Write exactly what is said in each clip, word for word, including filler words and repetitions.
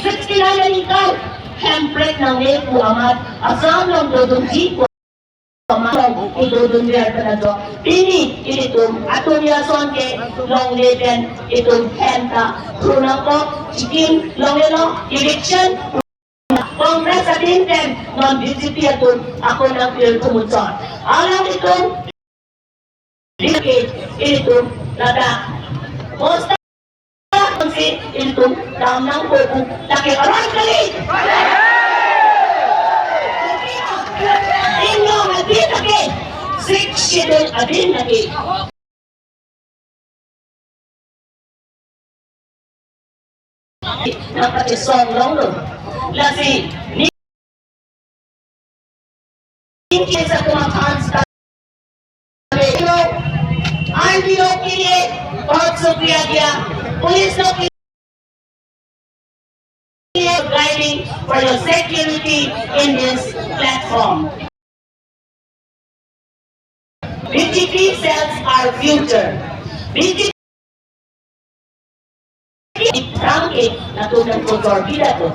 sixty-nine aningkan hemprek nangne pu amat Assam along dodunji pu amat along kedodun ver pen ajo. Pini ilitum atum ason ke longle pen itum hem ta thu nangkok, chikim longle lo, eviction. Congress adin pen non B J P atum ako nangpir thumuchot. Alanglitum ke ilitum ladak bosta si ilitum dam nangkok pu lake aron kali. Inglong adin lake, Sixth Schedule adin lake. Nangpachesong longlo. Lasi, ni इनके जख्म खान का, आर्मी लोग के लिए बहुत शुक्रिया किया, पुलिस लोग के लिए, driving for your security in this platform. B J P sells our future. B J P Ram ke latum nangkojor bida ko.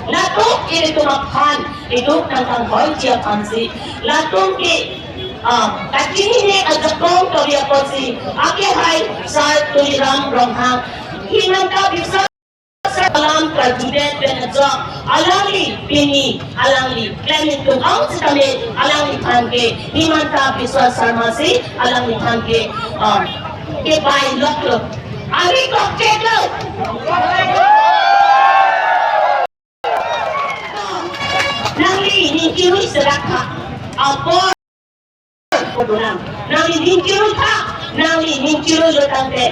Latum ilitum aphan, ilitum nangkanghoiji aphansi, latum ke, ah, kachinine ajakong kori apotsi, akehai Sar Tuliram Ronghang, Himanta Biswa Sarma alam karjudet pen ajok, alangli pini, alangli klem ingtung ong sitame, alangliphan ke Himanta Biswa Sarma si, alangliphan ke, ah, kebai loklo. Ari kok cheklo. Nangli ningkirui serak tha. Apor kodulam. Nangli ningkirui tha. Nangli ningkirui lo tangte,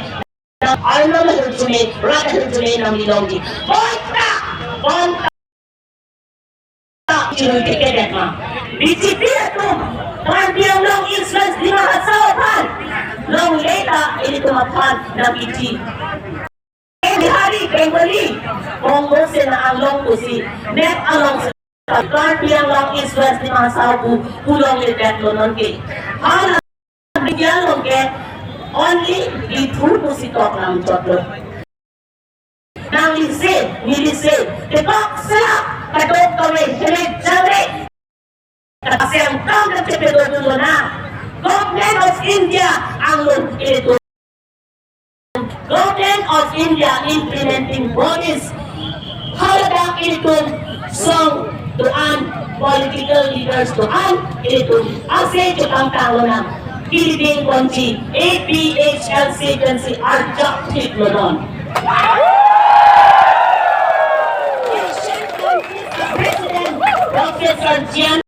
nang arnam ahirjume, rat ahirjume nangli longji. Bonta, bonta. Chirui teke det ma. B J P atum, Karbi Anglong East West Dima Hasao aphan longle ta ilitum aphan nangkiji. Bihari, Bengali, Congo si nang-anglong pusi, map alongsi Karbi Anglong East West Dima Hasao pu, pu longle det lo nonke. Hala India along ke only Dithu pusi tok nangchotlo. Nangli se, neli se, ketok sela, kadokave, hele jangre. Kaseng kam kachepedodun lonang. Government of India along ilitum. Government of India implementing bodies. Haladak ilitum song do-an, political leaders do-an, ilitum ase chepangtang lonang. Kiliding ponji A P H L C pensi arjap thik lonon. President Professor J N